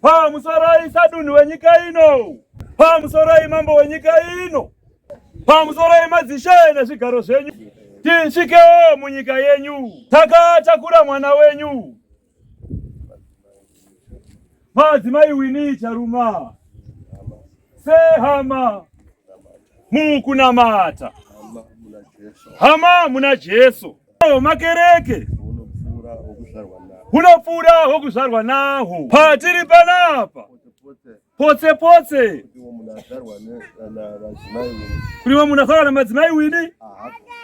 Pamusoroi sadunhu wenyika ino. Pamusoroi mambo wenyika ino. Pamusoroi madzishe nezvigaro zvenyu. Tisvikewo munyika yenyu. Takatakura mwana wenyu. Madzimai Winnie Charuma sehama mukunamata hama muna Jesu makereke hunopfuura hwokuzvarwa nahwo patiri panapa potse potse kuriwo munhu azvarwa namadzimai Winnie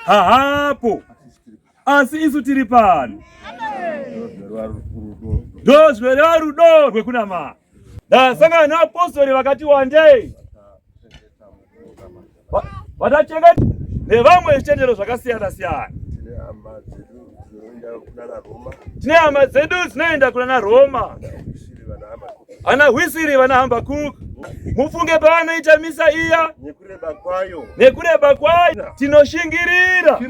hahapo asi isu tiri pano ndozvinoreva rudo rwekunamata ndasangana nevapostori vakati wandei vatachengeta nevamwe zvitendero zvakasiyana siyana tine hama dzedu dzinoenda kunana Roma ana Hwisiri vana Hambakuk mufunge pavanoita misa iya nekureba kwayo tinoshingirira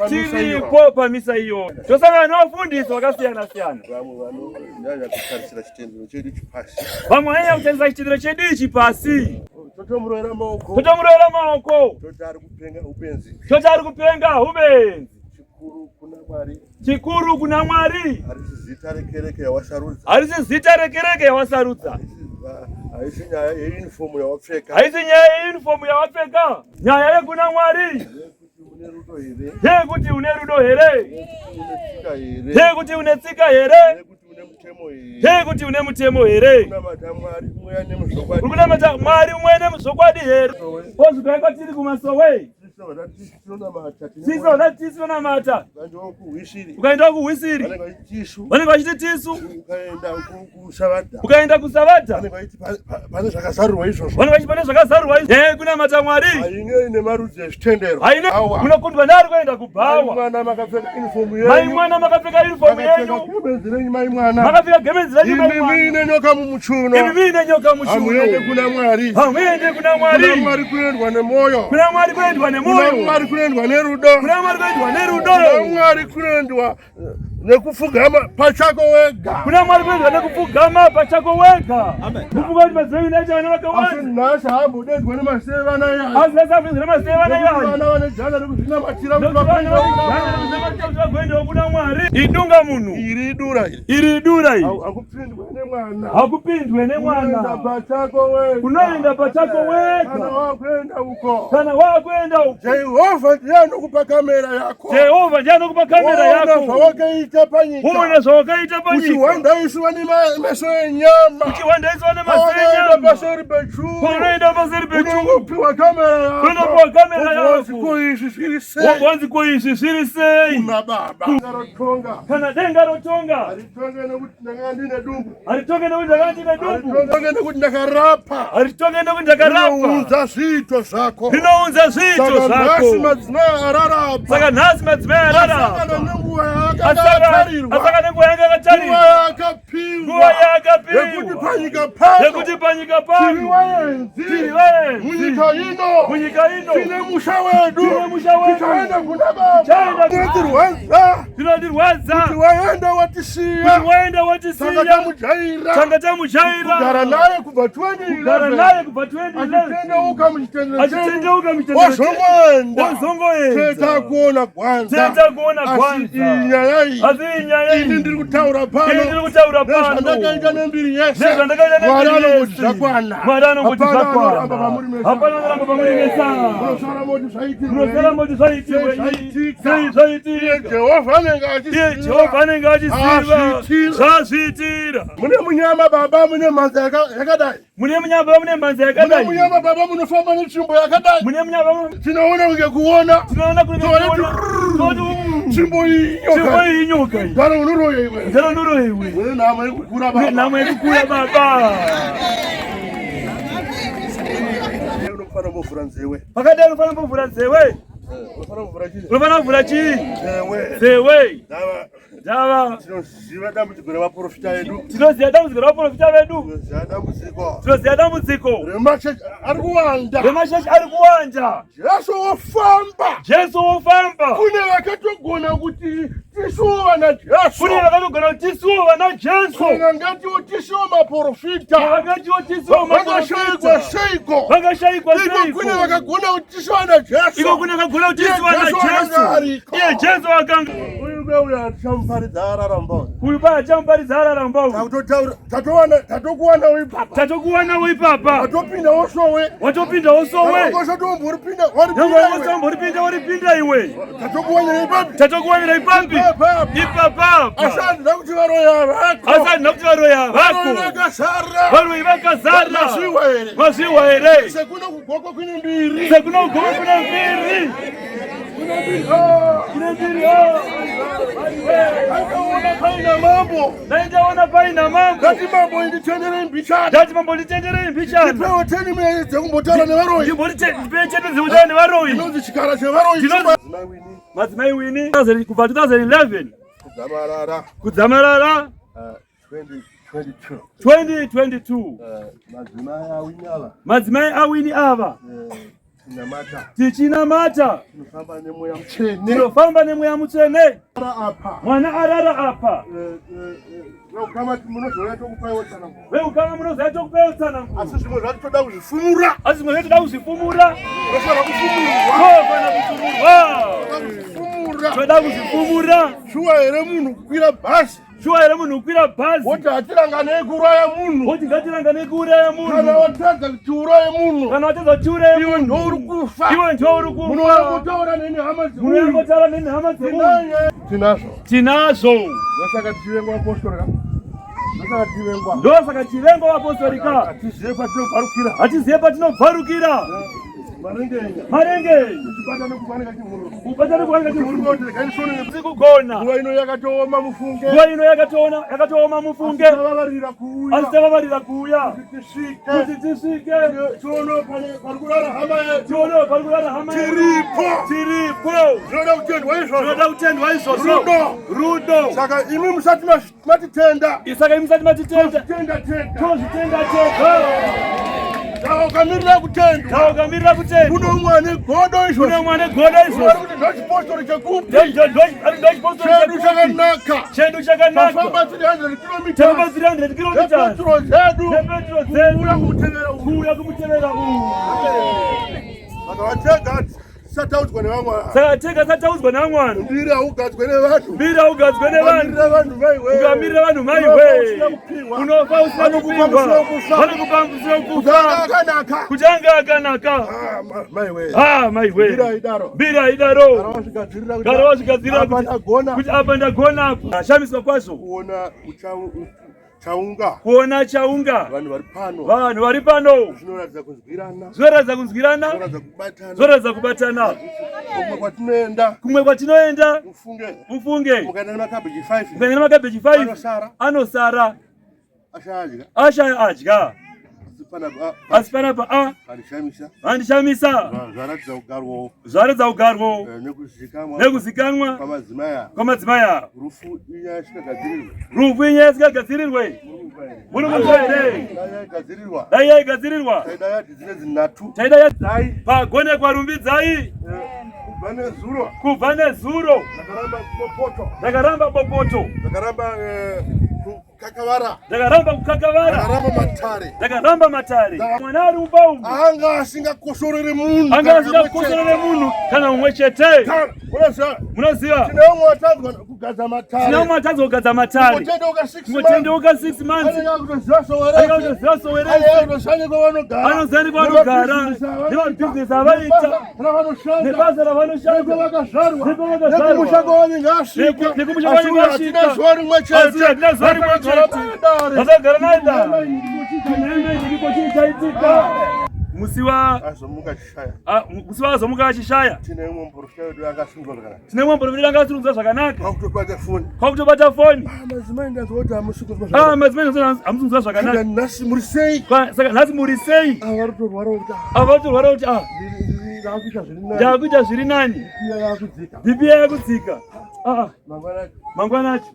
tiripo pamisa iyoyo tosangana nevafundisi vakasiyana siyana vamwe vanonyanya kutarisira chitendero chedu ichi pasi vamwe vanonyanya kutarisira chitendero chedu ichi pasi totomurovera maoko totomurovera maoko toti ari kupenga ubenzi toti ari kupenga ubenzi chikuru kuna Mwari chikuru kuna Mwari harisi zita rekereke yawasarudza harisi zita rekereke yawasarudza haisi nyaya yeunifomu yawapfeka haisi nyaya yeunifomu yawapfeka nyaya yekuna Mwari yekuti une rudo here yekuti une tsika here yekuti une mutemo here uri kunamata Mwari umwe nemuzvokwadi here ozvikai kwatiri kumasowe tisu tisu vanamata ukaenda kuhwisiri vanenge vachiti tisu ukaenda kusavadha pane zvakazarurwa izvozvo vanenge vachiti pane zvakazarurwa izvo nyaya yekunamata Mwari hainei nemarudzi ezvitendero haine unokundwa neari kuenda kubhawa mwana makapfeka uniform yenyu mai mwana makapfeka uniform yenyu gemenzi renyu mai mwana makapfeka gemenzi renyu mai imi mwana muine nyoka mumuchuno imi muine nyoka muchuno hamuende kuna Mwari hamuende kuna Mwari kuna Mwari kunoendwa nemwoyo kuna Mwari kunoendwa kuna nemwoyo Mwari kunoendwa nerudo kuna Mwari kunoendwa nerudo kuna Mwari kunoendwa nekupfugama pachako wega kuna Mwari kunoendwa nekupfugama pachako wega mufunga kuti madzimai unaita vana asi vakawanda nhasi haambodedzwa nemasevana yayo asi nhasi haambodedzwa nemasevana yayo vana vane jana rekuzvinamatira kuti Nekuti vana vane vakuenda jana rekuzvinamatira kuti vagoendawo kuna Mwari idunga munhu iri idura iri iri idura iri hakupindwe nemwana hakupindwe unoenda nemwana pachako wega unoenda pachako kana wega wakuenda uko kana wakuenda uko Jehovha ndiye anokupa kamera yako Jehovha ndiye anokupa kamera Ona yako zvawakaita panyika uone zvawakaita panyika uchiwandaiswa nemeso enyama uchiwandaiswa nemaso paunoenda enyama paseri pechuru paunoenda paseri pechuru unongopiwa kamera yako Unopiwa kamera yako. Wobvunzi, ko izvi zviri sei wobvonzi ko izvi zviri sei kuna baba rotonga kana denga rotonga haritonge nekuti ndakanga ndine dumbu haritonge nekuti ndakanga ndine dumbu haritonge nekuti ndakarapa haritonge nekuti ndakarapa rinounza zviito zvako rinounza zviito saka nhasi zvako madzimai ararapa saka nhasi madzimai asangana ararapa nenguva yaakanga akatarirwa asaka nenguva yanga nguva akatarirwa yaakapiwa nguva yekuti yaakapiwa panyika pano yekuti panyika tiri pano vaenzi tiri vaenzi munyika ino munyika ino tine musha wedu Tine musha wedu. tichaenda kuna baba Tichaenda- tinotirwadza zvinondirwadza kuti waenda watisiya kuti waenda tanga watisiya tamujaira tanga tamujaira kugara naye kubva kugara 2011 naye kubva 2011 achitendeuka muchitendero chedu achitendeuka muchitendero chedu. wazongoenda wazongoenda teta kuona gwanza teta kuona asi gwanza iyi nyaya iyi asi iyi nyaya ini iyi ndiri kutaura pano ini ndiri kutaura pano nezvandakaita nembiri yese nezvandakaita Mwari nembiri anongoti yese. zvakwana Mwari anongoti Hapana zvakwana anoramba pamuri mese. hapana anoramba pamuri mese Munosara moti zvaitirwei. munosara moti zvaitirwei Sei zvaitika. sei Iye zvaitika Jehovha anenge iye achiziva. Jehovha anenge achiziva Azviitira. zvazviitira mune munyama baba mune mhanza yakadai mune munyama mune mhanza mune yakadai munyama baba munofamba netsvimbo yakadai mune munyama tinoona kunge kuona tinoona kunge Toti- kuona toti tsvimbo iyi tsvimbo inyoka iyi inyoka iyi ndaro unoroya iwe ndaro ndoro iwe une nhamo yekukura une baba nhamo yekukura baba unofanira kumbovhura nzewe pakadai unofanira kumbovhura nzewe unofanira kuvhura chii unofanira kuvhura chii nzewe nzewe ndava Ndava. Tinoziva dambudziko revaprofita vedu. Tinoziva dambudziko revaprofita vedu. Tinoziva dambudziko. Tinoziva dambudziko. Remachechi ari kuwanda. Remachechi ari kuwanda. Jesu wofamba. Jesu wofamba. Kune vakatogona kuti tisuwo vana Jesu. Kune vakatogona kuti tisuwo vana Jesu. Kana ngatiwo tisuwo maprofita. Vakatiwo tisuwo maprofita. Vakashaikwa seiko? Vakashaikwa seiko? Iko kune vakagona kuti tisuwo vana Jesu. Iko kune vakagona kuti tisuwo vana Jesu. Iye Jesu akanga Uyu uyu achamuparidza araramba. Uyu pa achamuparidza araramba. Takutotaura tatowana tatokuwanawo ipapa. Tatokuwanawo ipapa. Watopindawo sowe. Watopindawo sowe. Nyangwe wasomboripinda waripinda iwe. Tatokuwanira ipapi. Tatokuwanira ipapi. Ipapa. Asi handina kuti varoyi vako. Asi handina kuti varoyi vako. Varoyi vakazara. Varoyi vakazara. Mazviwa here? Mazviwa here? Sekuno kugoko kune mbiri. Sekuno kugoko kune mbiri. Akaona paina mambo. Ndaindaona paina mambo. Ndati mambo inditenderei mbichana. Ndati mambo nditenderei mbichana. Ndipewo 10 minutes dzekumbotaura nevaroyi. Ndimbotipei 10 minutes dzekutaura nevaroyi. Inonzi chikara chevaroyi. Madzimai Winnie kubva 2011 kudzamarara kudzamarara 2022 2022 madzimai awini ava madzimai awini ava Tinamata. Tichinamata. Tinofamba nemweya mutsvene. Tinofamba nemweya mutsvene. Apa. Mwana arara apa. Veukama munozouya tokupaiwo tsananguro. Veukama munozouya tokupaiwo tsananguro. Asi zvimwe zvacho toda kuzvifumura. Asi zvimwe zvacho toda kuzvifumura. Tofanira kufumurwa. Tofanira kufumurwa. Toda kuzvifumura. Toda kuzvifumura. Shuwa here munhu kukwira bhazi? Shuwa here munhu kukwira bhazi? Woti hatiranganei kuuraya munhu. Woti ngatiranganei kuuraya munhu. Kana watadza kuti tiuraye munhu. Kana watadza kuti tiuraye munhu. Iwe ndo uri kufa. Iwe ndo uri kufa. Munouya kotaura neni hama dzemunhu. Munouya kotaura neni hama dzemunhu. Tinazvo. Tinazvo. Ndosaka tichivengwa apostori ka. Ndosaka tichivengwa. Ndosaka tichivengwa apostori ka. Hatizive patinobvarukira. Hatizive patinobvarukira. Marengenya. Marengenya. Kuchibata nekubanika chihuro. Kubata nekubanika chihuro. Kuti kugona. Nguva ino yakatooma mufunge. Nguva ino yakatoona yakatooma mufunge. Asi tavavarira kuuya. Asi tavavarira kuuya. Kuti tisvike. Kuti tisvike. Tione pari kurara hama yedu. Tione pari kurara hama yedu. Tiripo. Tiripo. Zvinoda kutendwa izvozvo. Zvinoda kutendwa izvozvo. Rudo. Rudo. Saka imi musati matitenda. Saka imi musati matitenda. Tozvitenda tega. Tozvitenda tega. Taukamirira kutendwa. Taukamirira kutendwa. Kune umwe ane godo izvozvo. Kune umwe ane godo izvozvo. Vari kuti ndochipostori chekupi? Ndochipostori chedu chakanaka. Chedu chakanaka. Tafamba 300 kilometers. Tafamba 300 kilometers. Nepetro dzedu. Nepetro dzedu. Kuuya kumutevera uyu. Kuuya kumutevera uyu. Saka vatega tisataudzwa nevamwe. Saka tega tisataudzwa nevamwe vanhu. Mbiri haugadzwe nevanhu. Mbiri haugadzwe nevanhu. Ukamirira vanhu maiwe. Ukamirira vanhu maiwe. Unofa usina Vanokupa kupihwa. musina kufa. Vanokupa musina Kuti kufa. anga akanaka. Kuti anga akanaka. Ah, maiwe. Ah, maiwe. Mbiri haidaro. Mbiri haidaro. Gara wazvigadzirira kuti Gara wazvigadzirira apa ndagona. kuti apa ndagona apa. Shamiswa kwazvo. Kuona chaunga. Kuona chaunga. Vanhu vari pano. Vanhu vari pano. Zvinoratidza kunzwirana. Zvinoratidza kunzwirana. Zvinoratidza kubatana. Zvinoratidza kubatana. Kumwe kwatinoenda. Kumwe kwatinoenda. Mufunge. Mufunge. Mukaenda nemakabheji 5. Mukaenda nemakabheji 5. Anosara. Anosara. Ashaya adya. Ashaya adya. Asi panapa a Vandishamisa. Vandishamisa. Zvaratidza kugarwawo. Zvaratidza kugarwawo. Nekuzikanwa. Nekuzikanwa. Kwamadzimai aya. Kwamadzimai aya. Rufu inyaya isingagadzirirwe. Rufu inyaya isingagadzirirwe. Muri kunzwa here? Dai yaigadzirirwa. Dai yaigadzirirwa. Taida yati dzine dzinhatu. Taida yati. Pagonekwa rumbidzai. Kubva nezuro. Kubva nezuro. Ndakaramba bopoto. Ndakaramba bopoto. Ndakaramba Kakavara. Ndakaramba kukakavara. Ndakaramba matare. Ndakaramba matare. Mwana ari mumba umu. Anga asingakosorere munhu. Anga asingakosorere munhu kana mumwe chete. Munoziva. Munoziva. Tine umwe watadzwa kugadza matare. Tine umwe watadzwa kugadza matare. Kungotendeuka 6 months. Kungotendeuka 6 months. Anenge akutoziva sowe rese. Anenge akutoziva sowe rese. Anenge akutoziva nekwavanogara. Anoziva nekwavanogara. Nemabhizinesi avaita. Nebasa Nebasa ravanoshanda. ravanoshanda. Nekwavakazvarwa. Nekwavakazvarwa. Nekumusha kwavanenge asvika. Nekumusha kwavanenge Asi asvika. hatina zuva rimwe chete. Asi hatina zuva rimwe chete. Takagara naye dare. Ndipo chii chaitika? Musi wa azomuka achishaya. Ah, musi wa azomuka achishaya. Tine umwe muprofita wedu akasunzwa zvakanaka. Tine umwe muprofita akasunzwa zvakanaka. Kwakutobata foni. Kwakutobata foni. Ah, madzimai ndanzwa kuti hamusi kunzwa zvakanaka. Ah, madzimai ndanzwa hamusi kunzwa zvakanaka. Saka nhasi muri sei? Saka nhasi muri sei? Ah, vari kutorwara kuti ah. Vari kutorwara kuti ah. Ndakuita zviri nani. Ndakuita zviri nani. BP yakudzika. BP yakudzika. Ah, mangwana acho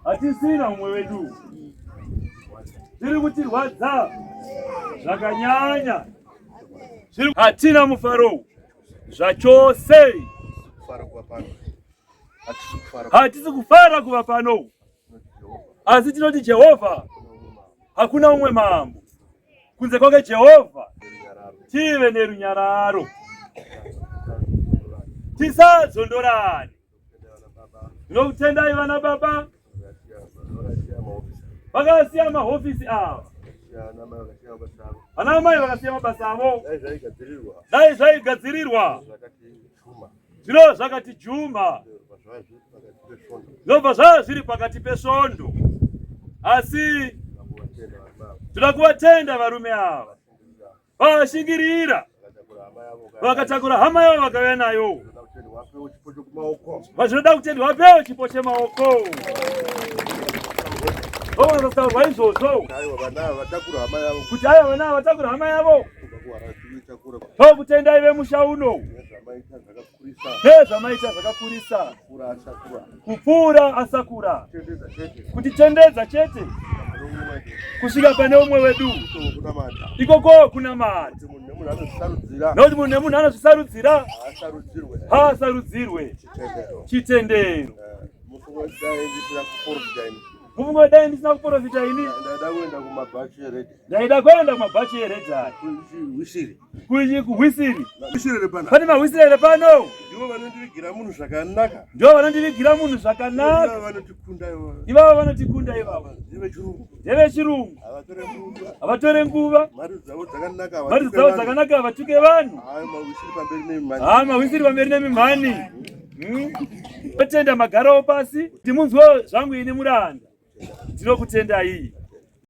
hatisina mumwe wedu, zviri kutirwadza zvakanyanya, hatina mufaro zvachose. Hatisi kufara kuva pano, asi tinoti Jehovha hakuna umwe mambo kunze kwake Jehovha, tive nerunyararo, tisazondorani. Ndinokutendai vana baba vakasiya mahofisi ava, vana mai vakasiya mabasa avo. Dai zvaigadzirirwa zvino zvakati juma zvinobva zvava zviri pakati pesvondo, asi toda kuvatenda varume ava vashingirira vakatakura hama yavo vakauya nayo. Vazvinoda kutendwa vapewo chipo chemaoko. Vanotaurwa izvozvo kuti aiwa vana vatakura hama yavo. Tokutendai vemusha uno nezvamaita zvakakurisa kupfuura asakura kutitendedza chete kusvika pane umwe wedu ikoko kunamata nokuti munhu nemunhu anozvisarudzira haasarudzirwe chitendero Mufungo dai ndisina kuprofita ini. Ndaida kuenda kumabhachi eredha. Ndaida kuenda kumabhachi eredha. Kuhwisiri. Kuchi kuhwisiri. Hwisiri here pano? Pane mahwisiri here pano? Ndivo vanondivigira munhu zvakanaka. Ndivo vanondivigira munhu zvakanaka. Ivavo vanotikunda ivavo. Ivavo vanotikunda ivavo. Ndevechirungu. Ndevechirungu. Havatore nguva. Havatore nguva. Mari dzavo dzakanaka. Mari dzavo dzakanaka havatuke vanhu. Hayi mahwisiri pamberi nemimhani. Hayi mahwisiri pamberi nemimhani. Totenda magarawo pasi kuti munzwe zvangu ini muranda. Ndinokutendai.